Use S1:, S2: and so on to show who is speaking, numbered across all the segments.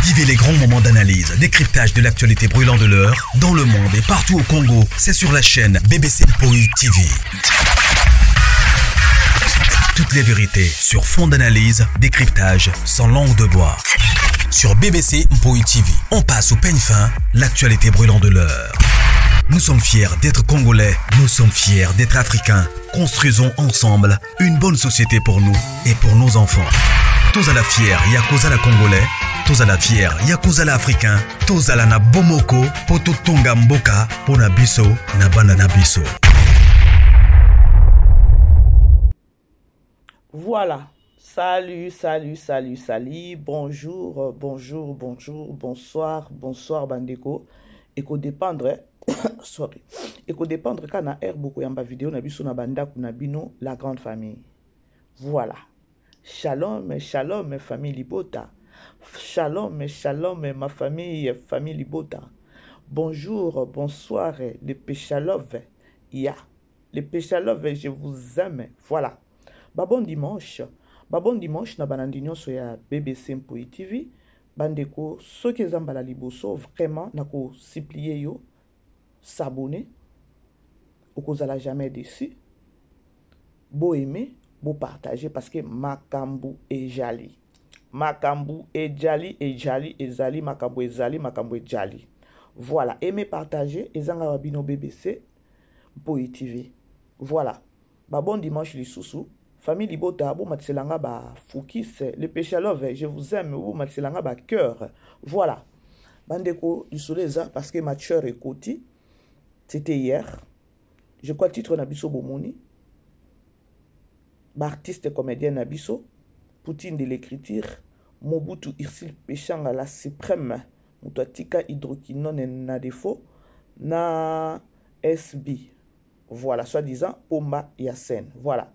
S1: Vivez les grands moments d'analyse, décryptage de l'actualité brûlante de l'heure, dans le monde et partout au Congo. C'est sur la chaîne BBC Mpoi TV. Toutes les vérités sur fond d'analyse, décryptage, sans langue de bois. Sur BBC Mpoi TV, on passe au peigne fin l'actualité brûlante de l'heure. Nous sommes fiers d'être Congolais, nous sommes fiers d'être Africains. Construisons ensemble une bonne société pour nous et pour nos enfants. Tous à la fière, Yakuza la Congolais, tous à la fière, Yakuza la Africain, tous à la na Bomoko, Poto Tonga Mboka, Pona Biso, na Bana na Biso.
S2: Voilà. Salut, salut, salut, salut. Bonjour, bonjour, bonjour, bonsoir, bonsoir, Bandeko. Et qu'on dépendre, sorry. Et qu'on dépendre quand na air beaucoup yamba vidéo na biso na bandako na bino la grande famille. Voilà. Shalom, shalom, famille Libota. Shalom, shalom, ma famille, famille Libota. Bonjour, bonsoir, les Péchalov. Ya. Les Péchalov, je vous aime. Voilà. Ba bon dimanche. Ba bon dimanche na banandi nyonso ya BBC Mpoi TV. Bandeko, soki eza mbala liboso, vraiment nako supplier yo s'abonner. Okozala jamais déçu. Bo aimer, bo partager parce que makambu ejali. Makambu ejali, ejali, ezali, makambu ezali, makambu ejali. Voilà, aimer, partager, ezanga wa bino BBC Mpoi TV. Voilà. Ba bon dimanche lisusu. Famille Libota, bo matiselanga ba fukis, le Péchalove, je vous aime, bo matiselanga ba cœur. Voilà. Bandeko, lisolo eza parce que ma chœur ekoti. C'était hier. Je crois titre na biso bomoni. Ba artiste comédien na biso, Poutine de l'écriture, Mobutu Irsil Pechanga la suprême, moto atika hydroquinone na défaut na SB. Voilà, soi-disant Pomba ya scène. Voilà.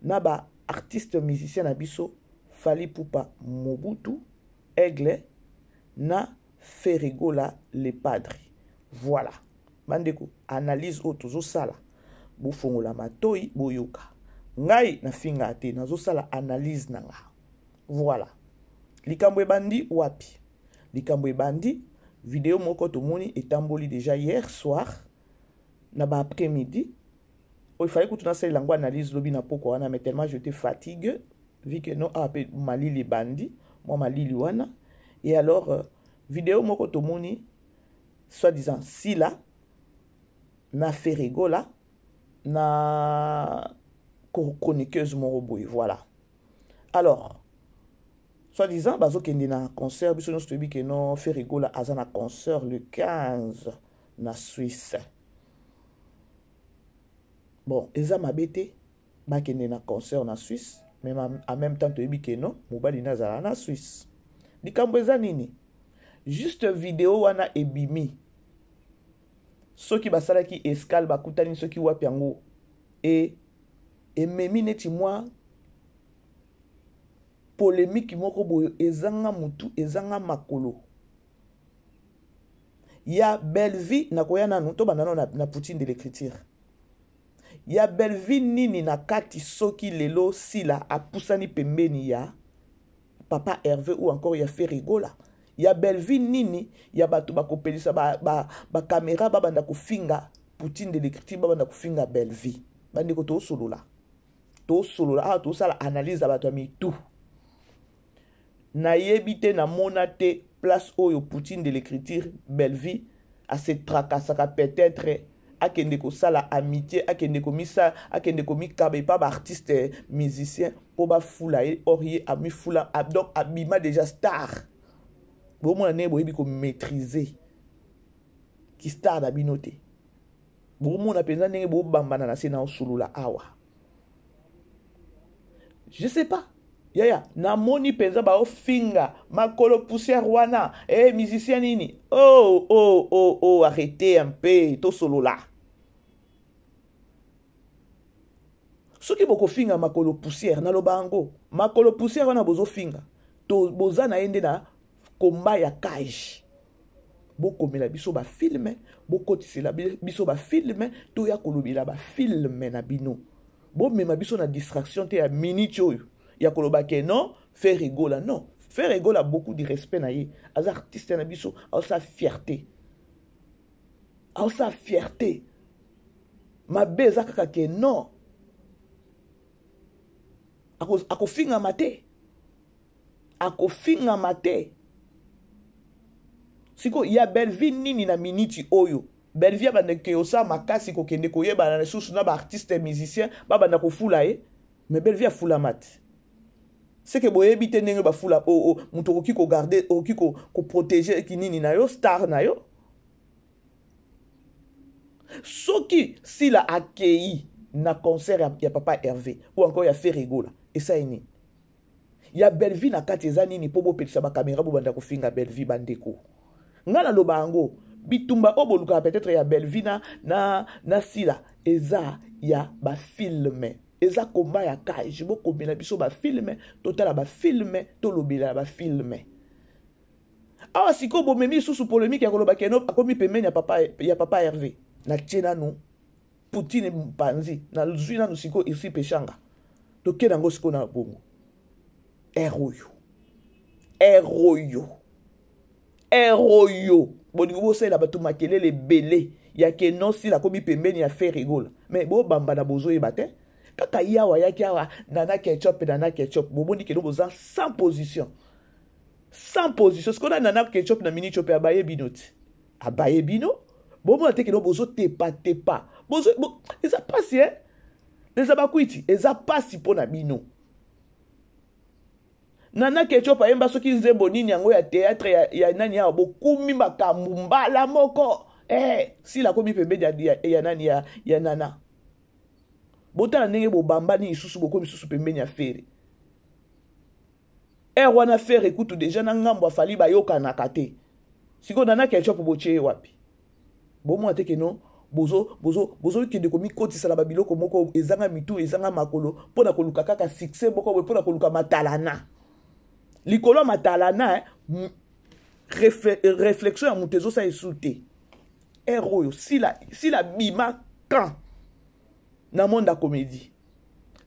S2: Na ba artiste musicien na biso Fally Ipupa Mobutu, Aigle na Ferregola le Padre. Voilà. Bandeko, analyse oyo tozosala. Bofongola matoi boyoka. Ngai na finga te, nazosala analyse na nga. Voilà. Likambo ebandi wapi? Likambo ebandi vidéo moko tomoni etamboli déjà hier soir na ba après-midi. Oh, il fallait que tu nasalela yango analyse lobi na poko wana, mais tellement j'étais fatigué vu que non ah pe malili bandi, moi malili wana. Et alors vidéo moko tomoni soi-disant Sila na Ferregola na chroniqueuse moko boye. Voilà. Alors soi-disant bazokende na concert, biso nyonso toyebi ke non Ferregola aza na concert le 15 na Suisse. Bon, eza mabe te bakende na concert na Suisse, mais en même temps toyebi ke non mobali nazala na Suisse. Likambo eza nini? Juste vidéo wana ebimi. Soki basalaki escale bakutani soki wapi yango e ememi neti mwa polémique moko boyo ezanga mutu ezanga makolo. Ya Bellevue nakoya nanu to banda na, na Poutine de l'écriture. Ya Bellevue nini na kati soki lelo Sila apusani pembeni ya Papa Hervé ou encore ya Ferregola. Ya Bellevue nini ya bato bakopelisa ba, ba, ba caméra babanda kofinga Poutine de l'écriture babanda kofinga Bellevue. Bandeko tosolola. Tosolola ah tosala analyse ya bato ya mitu. Nayebi te namona te place oyo Poutine de l'écriture Bellevue a se tracassaka peut-être akende kosala amitié, akende komisa, akende komikaba epa ba artiste musicien po bafula ye, or ye amifula, donc abima déjà star. Bomona ndenge boyebi ko maîtriser ki star na bino te. Bomona mpenza ndenge bobambana na se na osolola awa. Je sais pas. Yaya, namoni mpenza baofinga makolo poussière wana, eh musicien nini? Oh oh oh oh, arrêtez un peu, tosolola. Soki bokofinga makolo poussière, naloba yango, makolo poussière wana bozofinga, to boza na ye nde na combat ya cage. Bokomela biso ba film, bokotisela biso ba film, toya kolobela ba film na bino. Bomema biso na distraction te ya minute oyo ya koloba ke non, Ferregola non. Ferre Gola beaucoup de respect na ye. Aza artiste na biso, aza fierté. Aza fierté. Mabe eza kaka ke non. Akofingama te. Akofingama te. Siko ya Bellevue nini na miniti oyo? Bellevue abanda keosa makasi kokende koyebana lisusu na ba artiste musicien babanda kofula ye. Mais Bellevue afulama te. Seke boyebi te ndenge bafula o o moto okoki kogarde okoki koprotege kinini na yo star na yo. Soki Sila akei na concert ya, ya papa Hervé ou encore ya Ferre Gola esali nini? Ya Bellevue na kati eza nini mpo bopelisa bakamera bobanda kofinga Bellevue bandeko? Nga naloba yango bitumba oyo bolukaka peut-être ya Bellevue na, na, na Sila eza ya bafilme eza komba ya cage bokomela biso bafilme totala bafilme tolobela bafilme awa sikoyo bomemi lisusu polemique ya koloba keno akomi pembeni ya papa, ya papa Hervé natie nanu Poutine mpanzi nazwi nanu sikoyo isi peshanga toke nango sikoyo na bongo ere oyo ere oyo ere oyo bolingi bosalela bato makelele ebele ya keno sila akomi pembeni ya Ferre Gola mais bobambana bozoyeba te kaka ye awa ayaki awa nana ketchup nana ketchup bomoni keno boza sans position sans position sikoyo na nana ketchup na miniti oyo mpe abaye bino ti abaye bino bomona te keno bozotepatepa bozo bo, eza pasi e eza bakwiti eza pasi mpo na bino nana ketchup ayemba soki nzembo nini yango ya théâtre ya, ya nani awa bokumi makambo mbala moko eh, sila akomi pembeni ya, ya, ya nani ya, ya nana botala ndenge bobambani lisusu bokomi lisusu pembeni ya Ferre Heure wana Ferre kutu deja na ngambo ya Fally bayokanaka te. Sikoyo Nana Ketchup botie ye wapi? Bomona te ke non bozo bozo bozo kende komikotisa na babiloko moko ezanga mitu ezanga makolo mpo na koluka kaka succès moko boye mpo na koluka matalana likolo ya matalana eh, réflexion ya moto ezosala esu te heure oyo sila sila bima quand na monde ya comédie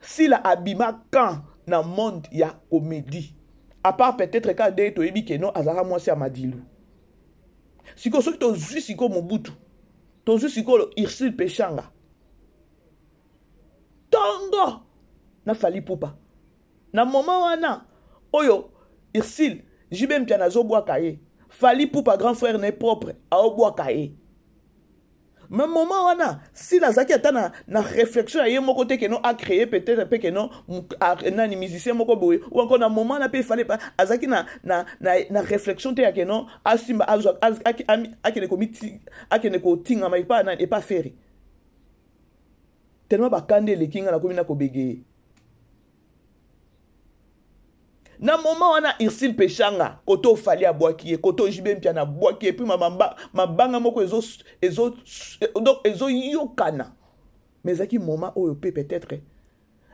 S2: Sila abima quand na monde ya comédie à part peut-être kaka ndenge toyebi ke non azalaka mwasi ya madilu sikoyo soki tozwi sikoyo mobutu tozwi sikoyo ursule peshanga tongo na Fally Ipupa na moment wana oyo ursule JB Mpiana azobwaka ye Fally Ipupa grand frère na ye propre aobwaka ye mais moment wana sila azalaki ata na, na réflexion ya ye moko te keno acréer peut-être mpe keno nani musicien moko boye ou encore na moment wana mpe efale pa azalaki na, na, na, na réflexion te ya keno asimba azwa akende komiti akende kotingama epa nani epa Ferre tellement bakanda eleki nga nakomi na kobegeye na moment wana Ursule Peshanga koto Fally abwaki ye koto JB Mpiana abwaki ye puis mabanga moko ezo ezo donc ezoyokana mais ezalaki moment oyo mpe peut-être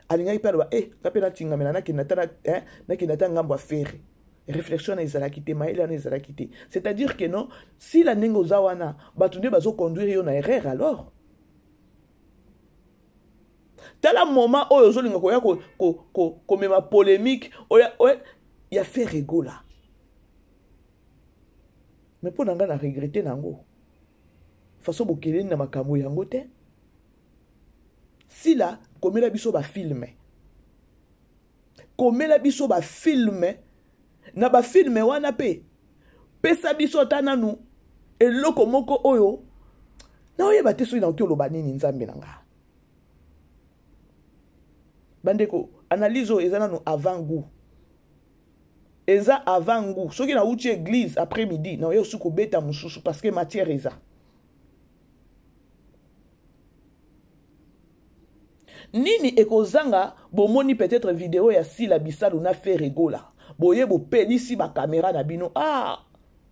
S2: alingaki mpe aloba eh nga mpe natingamela nakende ata eh, nakende ata ngambo ya Ferre réflexion wana ezalaki te mayele wana ezalaki te c'est-à-dire que non sila ndenge oza wana bato nde bazoconduire yo na erreur alors tala moment oyo ozolinga koya komema ko, ko, ko polémique oya, oya, ya Ferre Gola mais mpo na ngai na regrete nango façon bokeleni na makambo yango te sila komela biso bafilme komela biso bafilme na bafilme wana mpe pesa biso ata nanu eloko moko oyo naoyeba te soki nakoki oloba nini nzambe na nga bandeko analyse oyo eza nanu avant goût eza avant goût soki nauti église après midi naoya osi kobeta mosusu parce que matière eza nini ekozanga bomoni peut-être video ya Sila Bisalu na Ferre Gola boye bopelisi bakamera na bino ah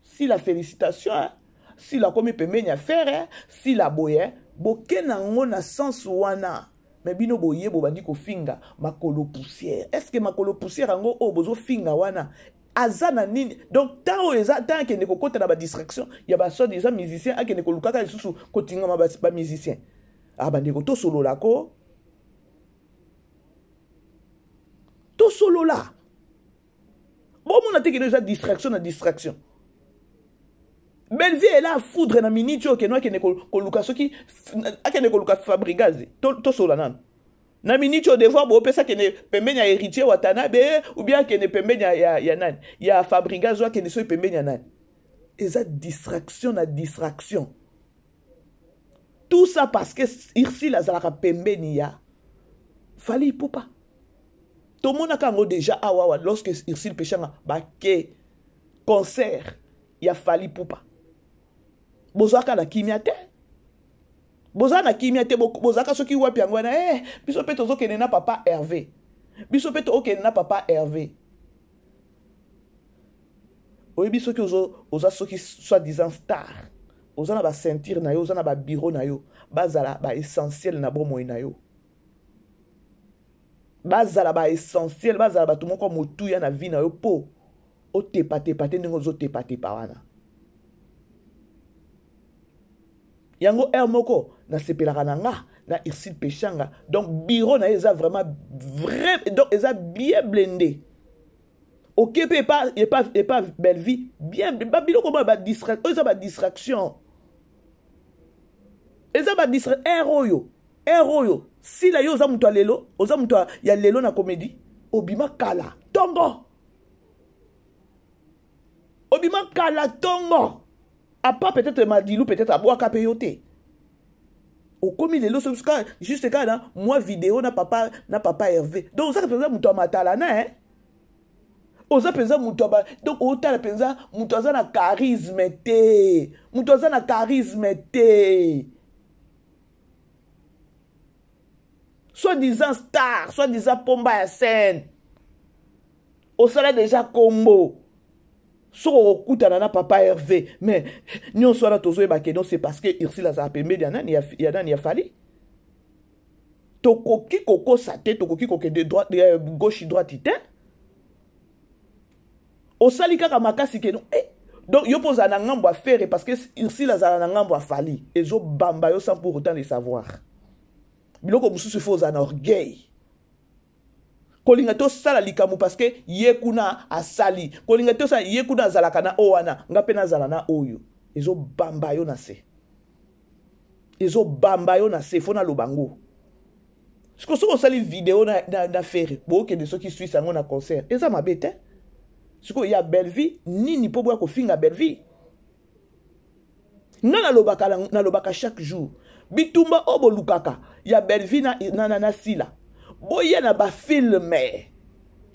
S2: Sila félicitation hein? Sila akomi pembeni ya Ferre Sila boye boke nango na sens wana me bino boye bobandi kofinga makolo poussière est ce que makolo poussière yango oyo bozofinga wana aza na nini donc ntango oyo eza ntango akende kokota na badistraction ya basoi disant musicien akende kolukaka lisusu kotingama bamusicien ah bandeko tosolola ko tosolola. Bomona te kino eza distraction na distraction. Bellevue elle a foudre na minute oyo keno akende koluka soki akende koluka Fabregas tosola nanu na minute oyo devoir bopesa akende pembeni ya héritier Watanabe ou bien akende pembeni ya, ya, ya nani ya Fabregas oyo akende soki pembeni ya nani eza distraction na distraction tout ça parce que Ursule azalaka pembeni ya Fally Ipupa tomonaka yango déjà awa awa lorsque Ursule Peshanga bake concert ya Fally Ipupa bozwaka na kimia te boza na kimia te bozalaka soki wapi yango wana eh, biso mpe tozokende na papa Hervé biso mpe tokokende na papa Hervé oyebi soki ozo, oza soki soit disant star oza na baceinture na yo oza na babiro na yo bazala baessentiel na bomoi na yo bazala baessentiel bazala bato moko motuya na vie na yo mpo otepatepa te ndenge ozotepatepa wana yango heure moko nasepelaka na nga na Ursule Peshanga donc bureau na ye eza vraiment vrai donc eza bien blindé oke mpe epa, epa, epa Bellevue bien biloko oyo ba oyo eza ba distraction eza ba distra heure oyo heure oyo sila yo oza moto ya lelo oza moto ya lelo na comédie obima kala tongo obima kala tongo apa peut-être madilu peut-être abwaka mpe yo te okomi lelo soki juste kaka na mwa video na papa na papa Hervé donc ozaka mpenza moto ya matalana eh? oza mpenza moto ya ba donc otala mpenza moto aza na charisme te moto aza na charisme te soit disant star soit disant pomba ya scène osala deja kombo soki okokutana na papa Hervé mais nyonso wana tozoyeba ke non c'est parce que Ursule azala pembeni ya nani ya nani ya Fally tokoki kokosa te tokoki kokende droite eh, gauche droite te osali kaka makasi ke non eh, donc yo mpo ozala na ngambo ya Ferre parce que Ursule azala na ngambo ya Fally ezobamba yo sans pour autant le savoir biloko mosusu ifo ozala na orgueil kolinga tosala likambo parce que ye kuna asali kolinga tosala ye kuna azalaka na oyo wana nga mpe nazala na oyo ezobamba yo na se ezobamba yo na se fo naloba ngo siko soki osali video na, na, na Ferre bookende soki Suisse yango na concert eza mabe te sikoyo ya Bellevue nini mpo boya kofinga Bellevue nga nalobaka nalobaka chaque jour bitumba oyo bolukaka ya Bellevue na, na, na, na Sila boya na bafilme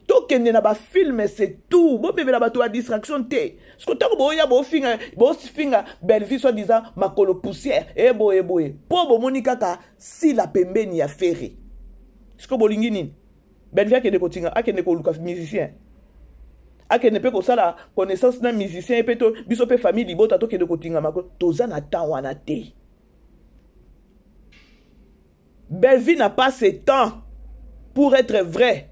S2: tokende na bafilme c'est tout bomemela bato ya distraction te siko ntango boya bofinga bofinga Bellevue soit disant makolo poussière eboye boye mpo bomoni kaka Sila pembeni ya Ferre siko bolingi nini Bellevue akende kotinga akende koluka musicien akende mpe kosala connaissance na musicien ye mpe to biso mpe famille libota tokende kotingama toza na temps wana te Bellevue n'a pas ce temps pour être vrai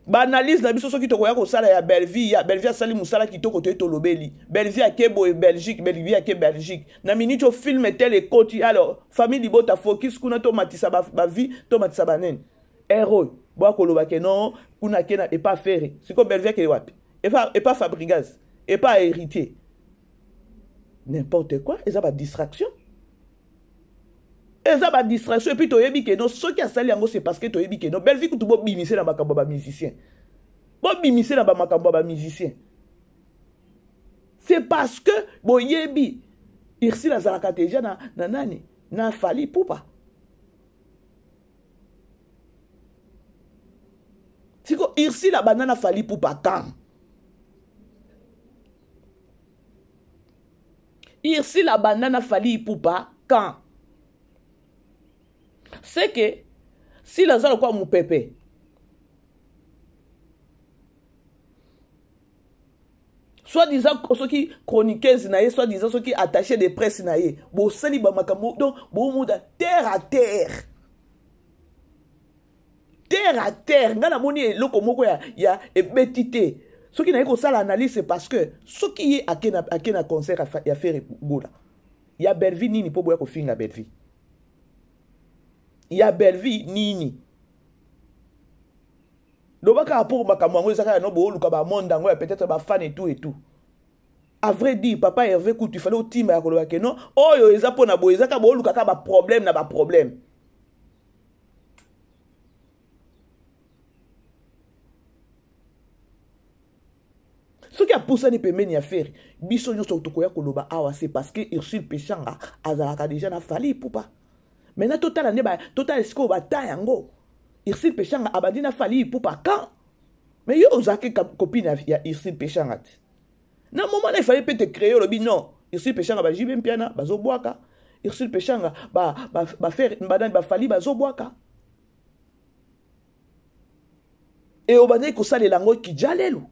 S2: baanalyse na biso soki tokoya kosala ya Bellevue ya Bellevue asali mosala kitoko toye tolobeli Bellevue ake boye Belgique Bellevue ake Belgique na minute oyo film tel ekoti alors famille libota focus kuna tomatisa bavie ba tomatisa banene ere oyo boya koloba ke non kuna ake na epa Ferre sikoyo Bellevue ake wapi epa, epa Fabregas epa héritier n'importe quoi eza badistraction eza badistraction epuis toyebi ke no soki asali yango c'est parce que toyebi ke no Bellevue kutu bobimise na makambo ya bamusicien bobimise na bamakambo ya bamusicien c'est parce que boyebi Ursule azalaka deja na, na nani na Fally Ipupa siko Ursule abanda na Fally Ipupa quand Ursule abanda na Fally Ipupa quand c'est que sila aza lokola mopepe soit disant soki chroniqueuse na ye soit disant soki attaché de presse na ye bosali bamakambo donc bomuda terre à terre terre à terre ngai namoni eloko moko ya, ya ebeti te soki naye kosala analyse c'est parce que soki ye ake na, ake na concert ya Ferre Gola ya Bellevue nini mpo boya kofinga Bellevue ya Bellevue nini Loba kaka pour makambo yango eza kaka no booluka ba monde yango ya peut-être ba fan et tout et tout. À vrai dire, papa Hervé kutu il fallait otimba ya koloba ke non, oyo eza pona boye eza kaka booluka kaka ba problème na ba problème. Soki apusani pembeni ya Ferre, biso nyonso tokoya koloba awa c'est parce que Ursule Peshanga azalaka déjà na Fally Ipupa. Maintenant totala nde ba totala sikoyo ba temps yango. Ursule Peshanga abandi na Fally Ipupa quand? Mais yo ozalaki copine ya Ursule Peshanga te. Na moment na il fallait peut te créer olobi non. Ursule Peshanga ba JB Mpiana bazobwaka. Ursule Peshanga ba ba ba Ferre ba nani ba Fally bazobwaka. E obandaki kosalela yango kijalelu.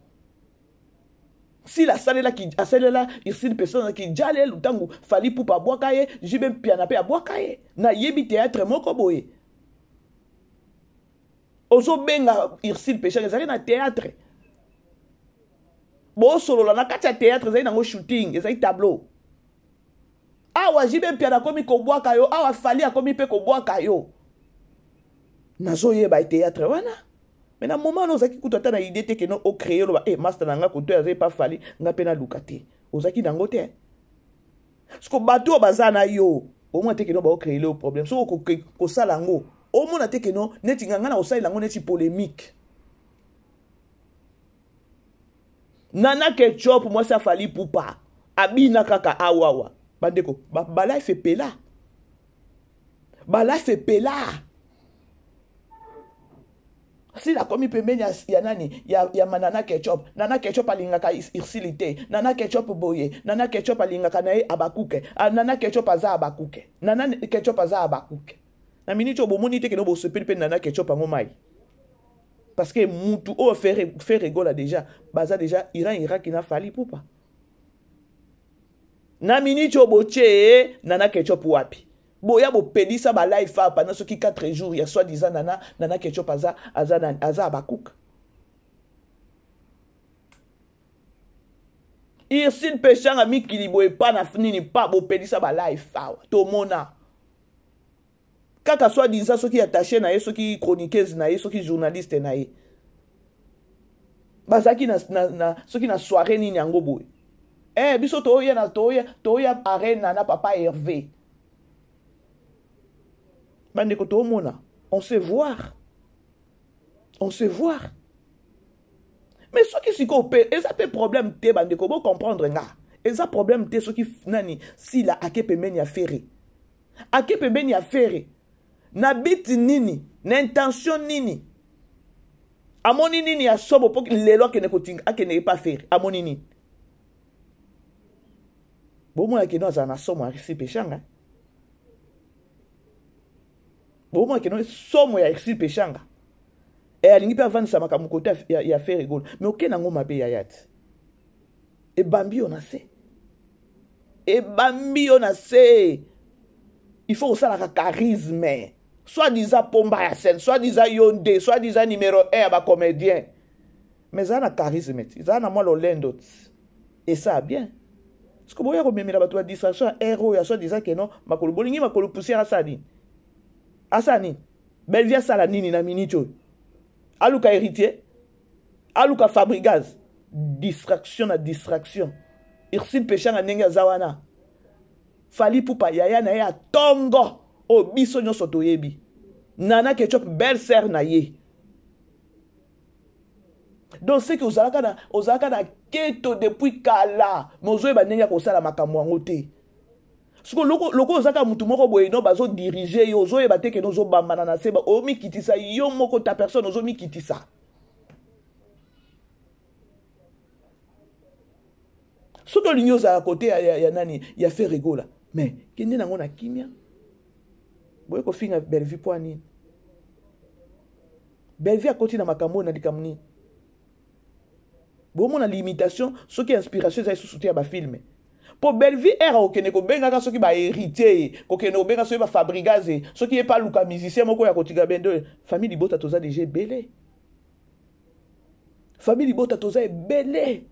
S2: Sila asalela asalela Ursule Peshanga kijalelu ntango Fally Ipupa abwaka ye, JB Mpiana mpe abwaka ye. Nayebi théâtre moko boye. Ozobenga Ursule Peshanga ezalaki na théâtre. Bosolola na kati ya théâtre ezali nango shooting, ezali tableau. Awa JB Mpiana akomi kobwaka yo, awa Fally akomi mpe kobwaka yo. Nazoyeba théâtre wana. Mais na moment wana ozalaki kutu ata na idée te ke no o créer oloba eh master na nga kutu azali pa Fally, nga mpe naluka te. Ozalaki nango te. Siko bato oyo baza na yo, omona te ke no bao créer yo problème. Soko kosala yango, omona te ke no neti nga nga na kosalela yango neti polémique. Nana Ketchup mwasi ya Fally Ipupa abina kaka awawa bandeko ba life epela ba life epela sila akomi pembeni ya, ya nani ya, ya Nana Ketchup. Nana Ketchup alingaka Ursule te. Nana Ketchup boye. Nana Ketchup alingaka na ye abakuke. Nana Ketchup aza abakuke. Nana Ketchup aza abakuke. Na minute oyo bomoni te keno bosepeli mpe Nana Ketchup yango mai. Parce que mutu oyo Ferre Gola déjà baza déjà Iran Irak na Fally Ipupa. Na minute oyo botie Nana Ketchup wapi? Boya bopelisa ba live fa pendant soki 4 jours ya soi-disant Nana Nana Ketchup aza aza aza abakuka. Ursule Peshanga mikili boye pa na nini pa bopelisa ba live awa tomona. Kaka soit disant soki attaché na ye soki chroniqueuse na ye soki journaliste na ye bazalaki na, na, na, soki na soirée nini yango boye eh, biso toya na toya toya arena na papa Hervé bandeko tomona on se voir on se voir mais soki sikoyo pe eza pe problème te bandeko bo comprendre nga eza problème te soki nani Sila ake pembeni ya Ferre ake pembeni ya Ferre na biti nini na intention nini amoni nini ya sobo po lelo akende kotinga akende epa Ferre amoni nini bomona keno azala na somo ya Ursule Peshanga bomona keno somo ya Ursule Peshanga e alingi mpe avandisa makambo kote ya, ya Ferre Gola mais oke nango mabe ya yati ebambi yo na se ebambi yo na se il faut kosalaka charisme soit disant pomba ya scène soit disant yo nde soit disant numéro 1 ya bacomédien mais ezala na charisme ti ezala na mwa lolendo ti esa bien parce que boya komemela bato ba distraction ya air oyo ya soit disant ke non makolo bolingi makolo poussière asala nini asala nini Bellevue asala nini na minute oyo aluka héritier aluka Fabrigaz distraction na distraction Ursule Peshanga ndenge aza wana Fally Ipupa yaya na ye ya tongo oyo biso nyonso toyebi Nana Ketchup belle sœur na ye donc c'est que ozalaka na ozalaka na keto depuis kala mais ozoyeba ndenge ya kosala makambo yango te siko loko loko ozaka mutu moko boye no bazo diriger yo ozoyeba te keno ozobambana na se omikitisa yo moko ta personne ozomikitisa soki olingi ozala kote ya, ya, ya nani ya Ferre Gola mais kende nango na kimia boye kofinga Bellevue mpo nini Bellevue akoti na makambo oyo na likambo nini bomona limitation soki inspiration eza lisusu te ya bafilme po Bellevue r akokende kobengaka soki bahéritier ye kokende kobenga soki bafabrigaz ye soki ye mpe aluka musicien moko ya kotika bendo famille libota toza deja ebele famille libota toza ebele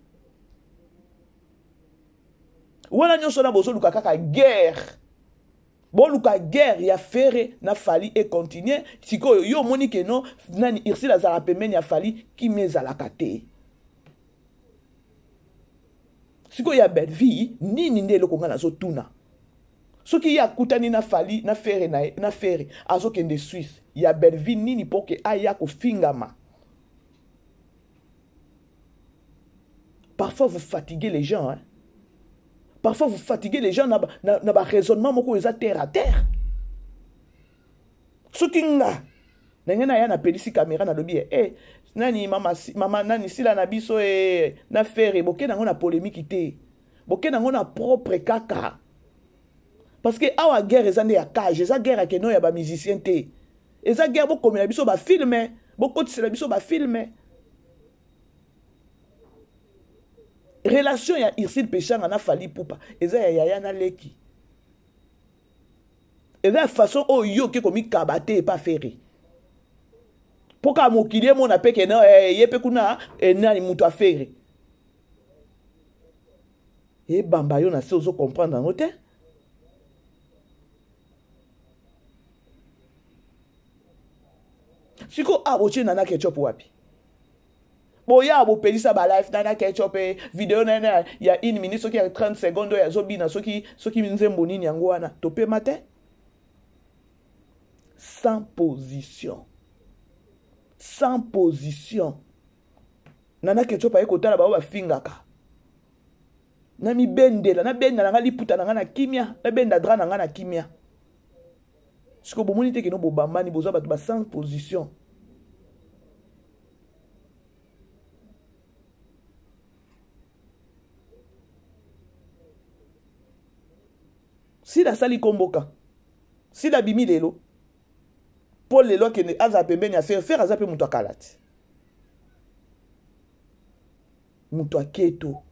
S2: wana nyonso na bozoluka kaka guerre. Boluka guerre ya Ferre na Fally e continuer. Sikoyo yo omoni ke non nani Ursule azalaka pembeni ya Fally, kimia ezalaka te. Sikoyo ya Bellevue nini nde eloko nga nazotuna? Soki ye akutani na Fally na Ferre na, na Ferre azokende Suisse, ya Bellevue nini po ke aya kofingama? Parfois vous fatiguez les gens, hein? Parfois vous fatiguez les gens na, na, na ba raisonnement moko eza terre à terre. Soki nga ndenge na ya na pelisi caméra na lobi eh, eh nani mama mama nani sila na biso eh na ferre boke nango na polémique te. Boke nango na propre kaka. Parce que awa guerre eza nde ya cage, eza guerre ya keno ya ba musiciens te. Eza guerre bokomela biso ba films, bokotisela biso ba films. Relation ya Ursule Peshanga na Fally Ipupa eza ya yaya na leki. Eza ya façon oyo yo oke komikaba te epa Ferre. Mpo kaka mokili emona mpe ke eh, ye mpe kuna eh, nani moto ya Ferre. Ebamba yo na se ozo comprendre yango te. Siko ah botie Nana Ketchup wapi? Boya bopelisa ba live Nana Ketchup eh, video na na ya 1 minute soki ya 30 secondes oyo azobina soki soki nzembo nini yango wana topema te. Sans position. Sans position. Nana Ketchup aye kotala bango bafingaka. Na mibendela, na benda na nga liputa na nga na kimia, na benda drap na nga na kimia. Siko bomoni te kino bobambani boza bato ba sans position. Sila asali komboka. Sila abimi lelo. Po lelo akende azala pembeni ya Ferre. Ferre aza pe moto akala te. Moto aketo.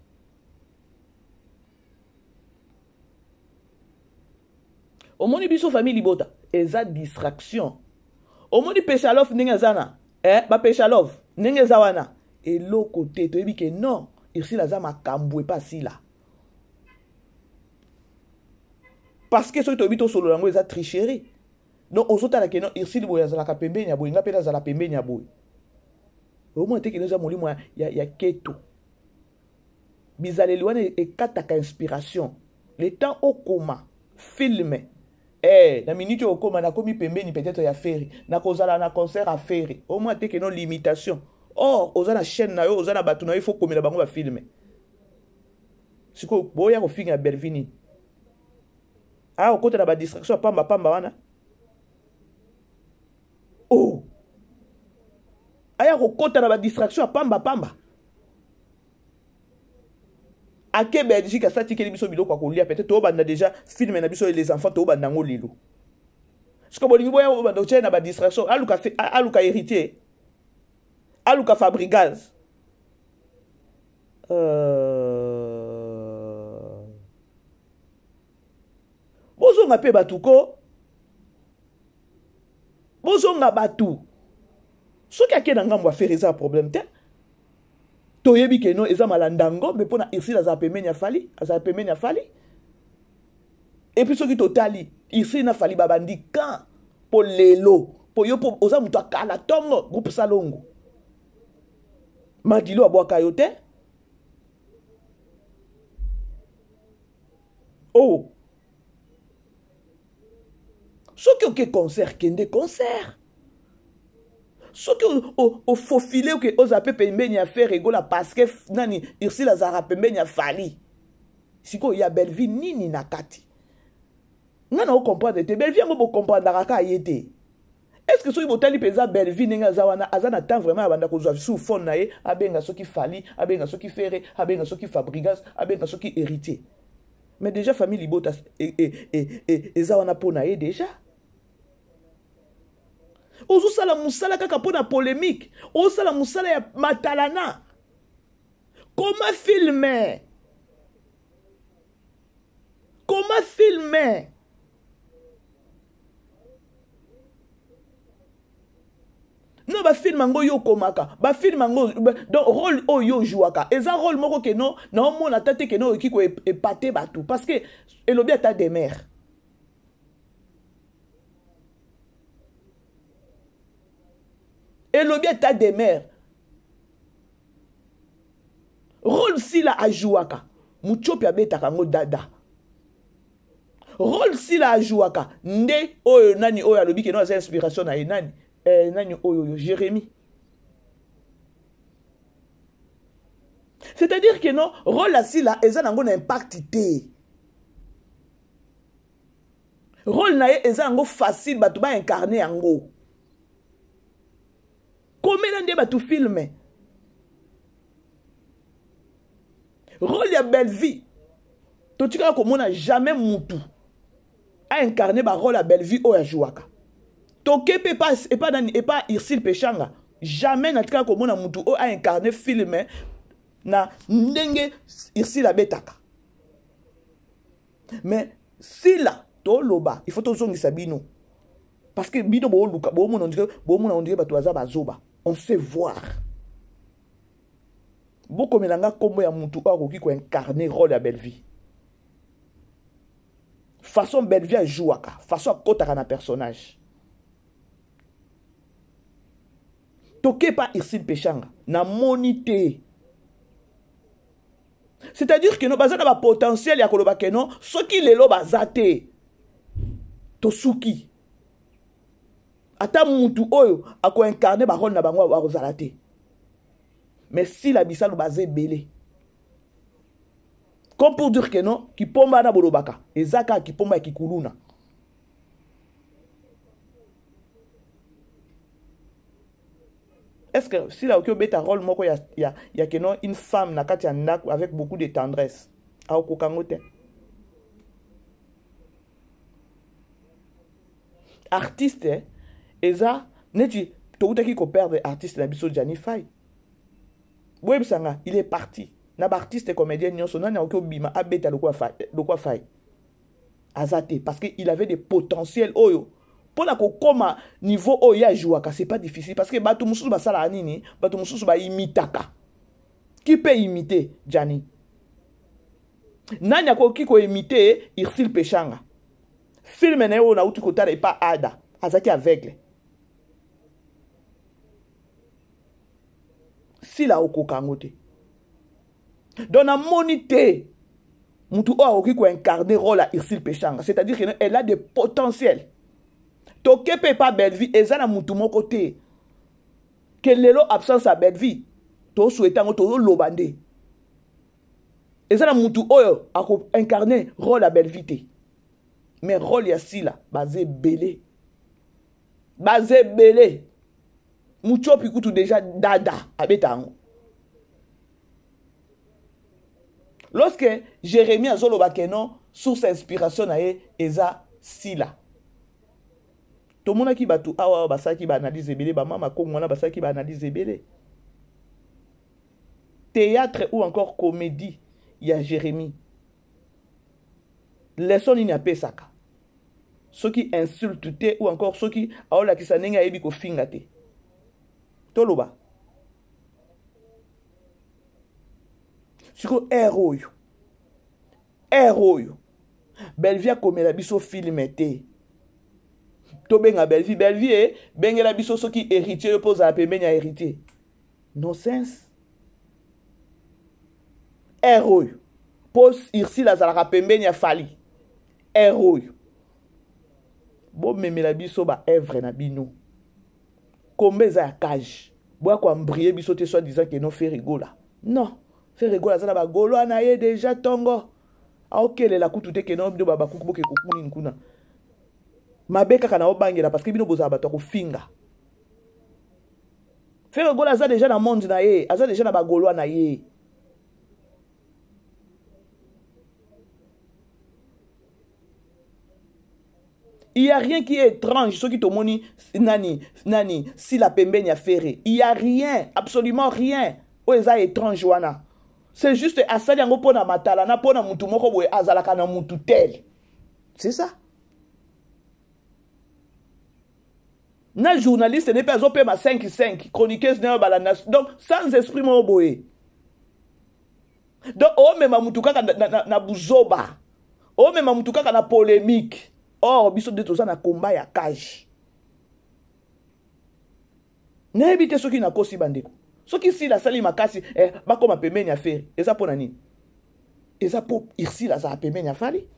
S2: Omoni biso famille libota eza distraction. Omoni Peshalov ndenge aza na eh ba Peshalov ndenge eza wana eloko te toyebi ke non Ursule aza makambo epa Sila. Parce que soki toyebi tosolola yango eza tricherie. Donc ozotala ke non Ursule boye azalaka pembeni ya boye nga pe nazala pembeni ya boye. Omona te ke eza molimo ya, ya, ya keto. Bizaleli wana ekataka inspiration. Le temps okoma film eh na minute oyo okoma nakomi pembeni peut-être ya Ferre nakozala na concert ya Ferre omona te ke non limitation. Or oza na chaîne na yo oza na bato na yo il faut komela bango ba film. Sikoyo boya kofinga Bellevue nini? Ah okota na ba distraction ya pamba pamba wana. Oh. Aya kokota na ba distraction ya pamba pamba. Ake Belgique asatikeli biso biloko ya kolia peut-être tobanda déjà film na biso les enfants tobanda yango lelo. Sikoyo bolingi boya bobanda kotia na ba distraction aluka aluka héritier. Aluka Fabrigaz. Bozonga pe batu ko. Bozonga batu. Soki ake na ngambo ya Ferre eza problème te. Toyebi ke non eza malanda ngombe pona Ursule azala pembeni ya Fally, azala pembeni ya Fally. Et puis soki totali Ursule na Fally babandi quand po lelo po yo po oza moto akala tongo groupe Salongo. Madilo abwaka yo te. Oh. Soki oke concert kende concert. Soki ofofile oke oza pe pembeni ya Ferre Gola parce que nani Ursule azalaka pembeni ya Fally. Sikoyo ya Bellevue nini na kati? Nga na comprendre te. Bellevue yango bo comprendaka ka ye te. Est-ce que soki botali penza Bellevue ndenge aza wana aza na temps vraiment abanda kozwa sous phone na ye abenga soki Fally, abenga soki Ferre, abenga soki Fabregas, abenga soki Héritier. Mais déjà famille libota eza wana po na ye déjà. Ozosala musala kaka po na polemique, ozosala musala ya matalana. Comment filmer? Comment filmer? Non, ba film yango yo okomaka, ba film yango donc rôle oyo yo jouaka eza rôle moko ke non na omona ata te ke non okoki ko épater bato parce que elobi ata demeure. Elobi ata demeure. Rôle Sila ajouaka, Mutshopi abetaka yango dada. Rôle Sila ajouaka nde oyo nani oyo alobi ke no aza inspiration na ye nani? Eh, nani oyo oyo Jérémie. C'est-à-dire que non, rôle ya Sila eza nango na impact te. Rôle na ye eza yango facile bato ba incarner yango. Komela nde bato filme. Rôle ya Bellevue totikala komona jamais mutu a incarner ba rôle ya Bellevue oyo ajouaka. Toke pe epa epa nani epa Ursule Peshanga jamais natikala komona mutu oyo a incarner film na ndenge Ursule abetaka. Mais Sila toloba il faut tozongisa bino parce que bino booluka boomona ondire boomona ondire bato baza bazoba on sait voir. Bokomela nga kombo ya mutu oyo akoki koincarner rôle ya Bellevue. Façon Bellevue ajouaka, façon akotaka na personnage. Toke pa Ursule Peshanga, namoni te. C'est-à-dire que no baza na ba potentiel ya koloba que non, soki lelo baza te, tosuki. Ata mutu oyo ako incarner ba rôle na bango akozala te. Mais Sila Bisalu baza ebele. Comme pour dire que non, kipomba na bolobaka, eza kaka kipomba ya kikuluna. Est-ce que Sila oki obeta rôle moko ya, ya, ya que non, une femme na kati ya ndako avec beaucoup de tendresse, akokoka yango te. Artiste eza neti toutaki ko perdre artiste na biso Gianni Faye. Boyebisa nga, il est parti. Na ba artiste comédien nyonso nani akoki obima abeta lokola Faye, lokola Faye. Aza te parce que il avait des potentiels oyo pona kokoma niveau oyo ye ajouaka, c'est pas difficile parce que bato mosusu basalaka nini, bato mosusu ba imitaka. Qui peut imiter Gianni? Nani akoki ko imiter Ursule Peshanga? Film na ye oyo nauti kotala epa Ada, azalaki aveugle. Sila okoka yango te. Donc namoni te mutu oyo akoki ko incarner rôle ya Ursule Peshanga, c'est-à-dire que elle a des potentiels. Toke pe pa Bellevue eza na mutu moko te que lelo absence ya Bellevue to souhaiter yango, to loba nde. Eza na mutu oyo ako incarner rôle ya Bellevue te. Mais rôle ya Sila baza ebele. Baza ebele. Mutshopi kutu déjà dada abeta yango. Lorsque Jérémie azoloba ke non, source inspiration na ye eza Sila. Tomonaki batu awa basalaki ba analyse ebele, ba mama Kongo wana basalaki ba analyse ebele. Théâtre ou encore comédie ya Jérémie. Leçon nini apesaka? Soki insulte te ou encore soki aolakisa ndenge ayebi kofinga te. Toloba. Siko air oyo. Air oyo. Bellevue akomela biso film te. Tobenga Bellevue, Bellevue eh, bengela biso soki héritier yo poza pembeni ya héritier. No sense. Air oyo. Pos Ursule azalaka pembeni ya Fally. Air oyo. Bomemela biso ba œuvre na bino. Kombe eza ya cage. Boya ko embryer biso te soit disant que non Ferre Gola. Non, Ferre Gola aza na ba Gaulois na ye déjà tongo. Aokelela kutu te que non bino ba bakuku boke kokuni kuna. Mabe kaka na obangela parce que bino bozala bato ya kofinga. Ferre Gola aza déjà na monde na ye, aza déjà na ba Gaulois na ye. Il y a rien qui est étrange soki tomoni nani nani Sila pembeni ya Ferre. Il y a rien, absolument rien. Oyo eza étrange wana. C'est juste asali yango pona matala na pona mutu moko boye azalaka na mutu tel. C'est ça. Na journaliste ne pe azopema 5-5, chroniqueuse ne balanda donc sans esprit moko boye. Donc omema mutu kaka na, na, na buzoba. Omema mutu kaka na polémique. Or biso nde toza na combat ya cage. Nayebi te soki nakosi bandeko. Soki Sila asali makasi eh, bakoma pembeni ya Ferre, eza mpo na nini? Eza mpo Ursule azala pembeni ya Fally.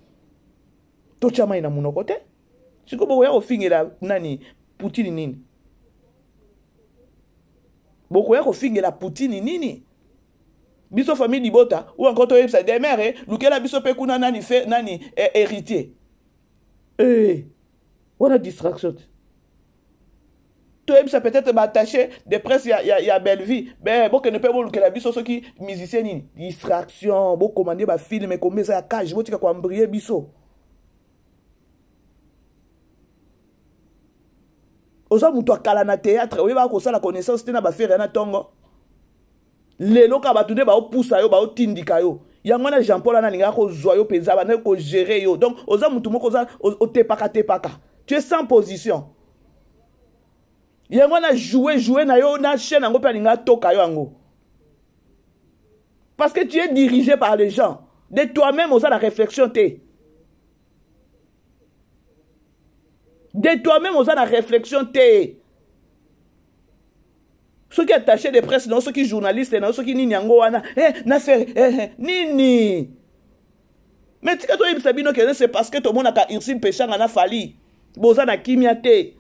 S2: Totya mai na monoko te. Sikoyo bokoya kofingela nani Poutine nini? Bokoya kofingela Poutine nini? Biso famille libota ou encore toyebisa demeure eh, lukela biso mpe kuna nani fe nani eh, héritier. Eh, wana distraction te. Toyebisa peut-être ba attaché de presse ya, ya, ya Bellevue be bokende mpe bolukela biso soki musicien nini distraction bokomande ba film ekombi eza ya cage botika koambrie biso oza moto akala na théâtre oyebaka kosala connaissance te na bafere na ntongo lelo kaka bato nde baopusa yo baotindika yo yango wana jean paul wana alingaka kozwa yo mpenza bandaki kogere yo donc oza motu moko oza otepaka tepaka tu es sans position yango wana joue joue na yo na chaîne yango mpe alinga atoka yo yango parce que tu es dirigé par les gens de toi-même oza na réflexion te de toi-même oza na réflexion te soki attaché de presse na yo soki journaliste na yo soki nini yango wana eh, na faire eh, eh, nini mais tika toyebisa bino kende c'est parce que tomonaka Ursule Peshanga na Fally boza na kimia te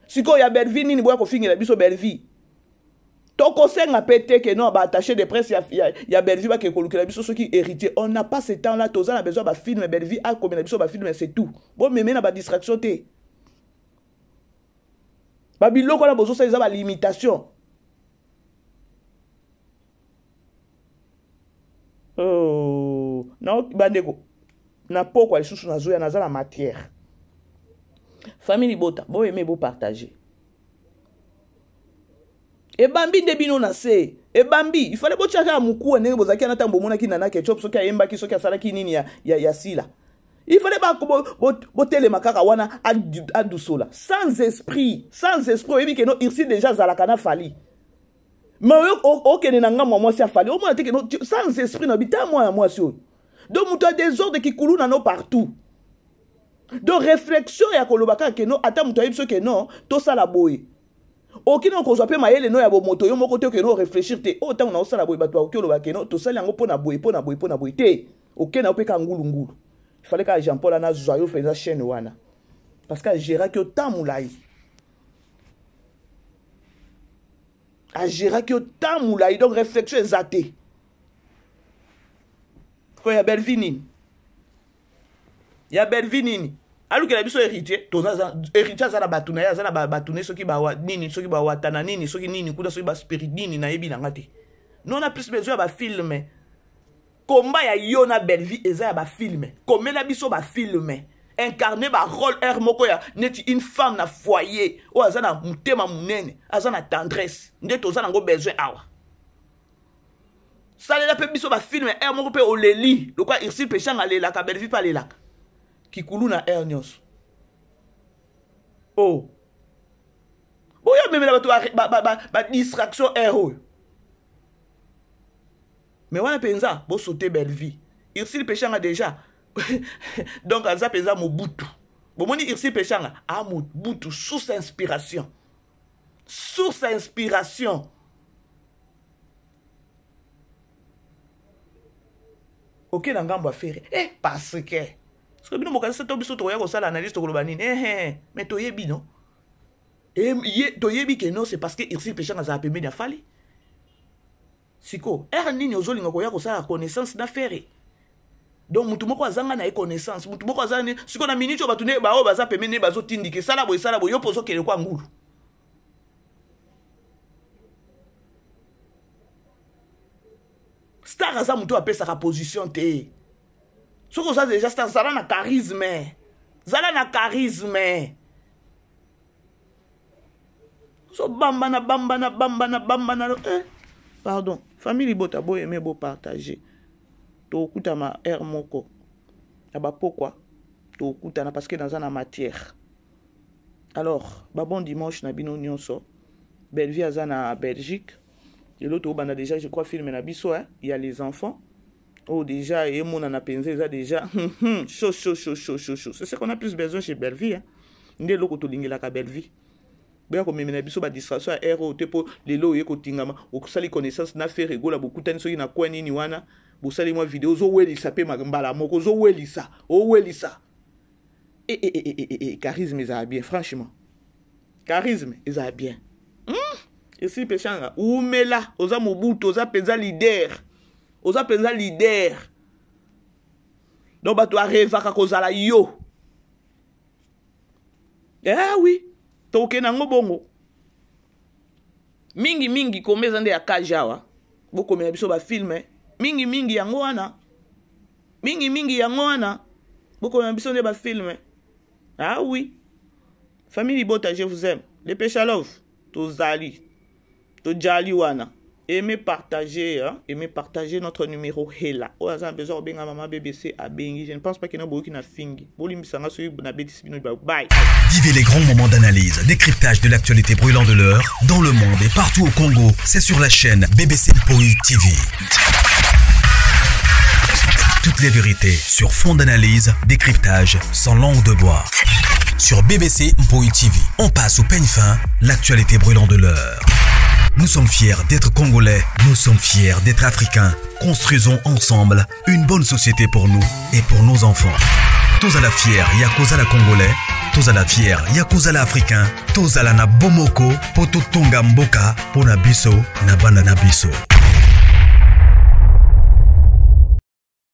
S2: sikoyo ya Bellevue nini boya kofingela biso Bellevue tokosenga mpe te ke non baattaché de presse ya, ya, ya Bellevue bakende kolukela biso soki héritier on n'a pas ce temps là toza na besoin bafilme Bellevue akomela biso bafilme c'est tout bomeme na badistraction te babiloko wana bozosala eza balimitation oh, na bandeko na pokwa lisusu nazoya naza na matière famille libota boyeme bopartage ebambi nde bino na se ebambi ifale botya kaka mokuwa ndenge bozalaki wana ntango bomonaki nana ketchup soki ayembaki soki asalaki nini ya, ya, ya sila il fallait botelema bo, bo kaka wana adusola sans esprit sans esprit oyebi keno Ursule déjà azalaka na Fally mais oyo okende na ngambo ya mwasi ya Fally omona te keno sans esprit na bita mwana mwasi oyo donc moto ya désordre kikuluna no partout donc réflexion ya koloba kaka keno ata moto ayebi soki no tosala boye okoki na kozwa mpe mayele no ya bomoto yo moko te okende oreflechir te oyo ntango naosala boye bato bakoki oloba keno tosali yango mpo na boye mpo na boye mpo na boye te okende yango mpe kaka ngulungulu ifale kaka jean paul ana azwa yo mpenza chaîne wana parce que agéraki yo temps molai agéraki yo temps molai donc réflexion eza te ko ya bellevue nini ya bellevue nini alukela biso héritier toza héritier aza na bato na ye aza na bato ne soki bawa nini soki bawatana nini soki nini kuna soki baspirit nini nayebi na nga te non na plus besoin ya bafilme komba ya yo na bellevue eza ya bafilme komela biso bafilme incarne barole aire moko ya neti une femme na foyer oyo aza na motema monene aza na tendresse nde toza nango besoin awa salela mpe biso bafilme aire moko mpe oleli lokola Ursule Peshanga alelaka Bellevue mpe alelaka kikulu na aire nyonso o oh. boyo amemela bato badistraction aire oyo mais wana mpenza bosote Bellevue Ursule Peshanga déjà donc aza mpenza mobutu bomoni Ursule Peshanga a mobutu source inspiration source inspiration oke na ngambo ya Ferre eh, parce que soki bino bokanisi to biso tokoya kosala analyse tokoloba nini eh, eh, mais toyebi no eh, ye toyebi ke non c'est parce que Ursule Peshanga azala pembeni ya Fally siko ere nini ozolinga koya kosala connaissance na Ferre donc mutu moko azanga na ye connaissance mutu moko aza nini siko na minute oyo bato nde baoyo baza pembeni nde bazotindika esala boye esala boye yo mpo ozokende kwa ngulu star aza moto apesaka position te soki oza deja star zala na charisme zala na charisme ozobambana bambana bambana bambana eh, pardon famille libota boyeme bopartage tokutama heure moko na bapokwa tokutana parce que naza na matière alors ba bon dimanche na bino nyonso Bellevue aza na Belgique lelo tobanda déjà je crois film na biso hein, ya les enfants oyo oh, déjà emonana mpenza eza déjà chaud chaud chaud chaud chaud chaud c'est ce qu'on a plus besoin chez Bellevue hein. Nde eloko tolingelaka Bellevue. Boya komemela biso ba distraction ya heure oyo te mpo lelo oye kotingama osali connaissance na Ferre Gola bokutani soki na coin nini wana bosali mwa video ozowelisa mpe mbala moko ozowelisa owelisa e, e, e, e, e, e, charisme ezala bien franchement charisme ezala bien hmm? Esili peshanga umela oza mobutu oza mpenza leader oza mpenza leader donc bato arevaka kozala yo. Eh oui, tokende yango bongo mingi mingi kombe eza nde ya cage awa bokomela biso bafilme mingi mingi yango wana mingi mingi yango wana bokomela biso nde bafilme. Ah oui, famille libota, je vous aime. Les Pechalove tozali tojali wana. Aimez, partager, hein? Aimez, partager notre numéro hela oyo aza na besoin kobenga mama BBC abengi. Je ne pense pas que na boyoki na fingi bolimbisanga soki nabetisi bino. Bye.
S1: Vivez les grands moments d'analyse, décryptage de l'actualité brûlante de l'heure, dans le monde et partout au Congo. C'est sur la chaîne BBC Mpoi TV. Toutes les vérités sur fond d'analyse, décryptage, sans langue de bois. Sur BBC Mpoi TV, on passe au peigne fin l'actualité brûlante de l'heure. Nous sommes fiers d'être Congolais, nous sommes fiers d'être Africains. Construisons ensemble une bonne société pour nous et pour nos enfants. Tous à la fière, ya kozala Congolais, tous à la fière, ya kozala Africain, tous à la na bomoko, poto tonga mboka, pona biso, na bana na biso.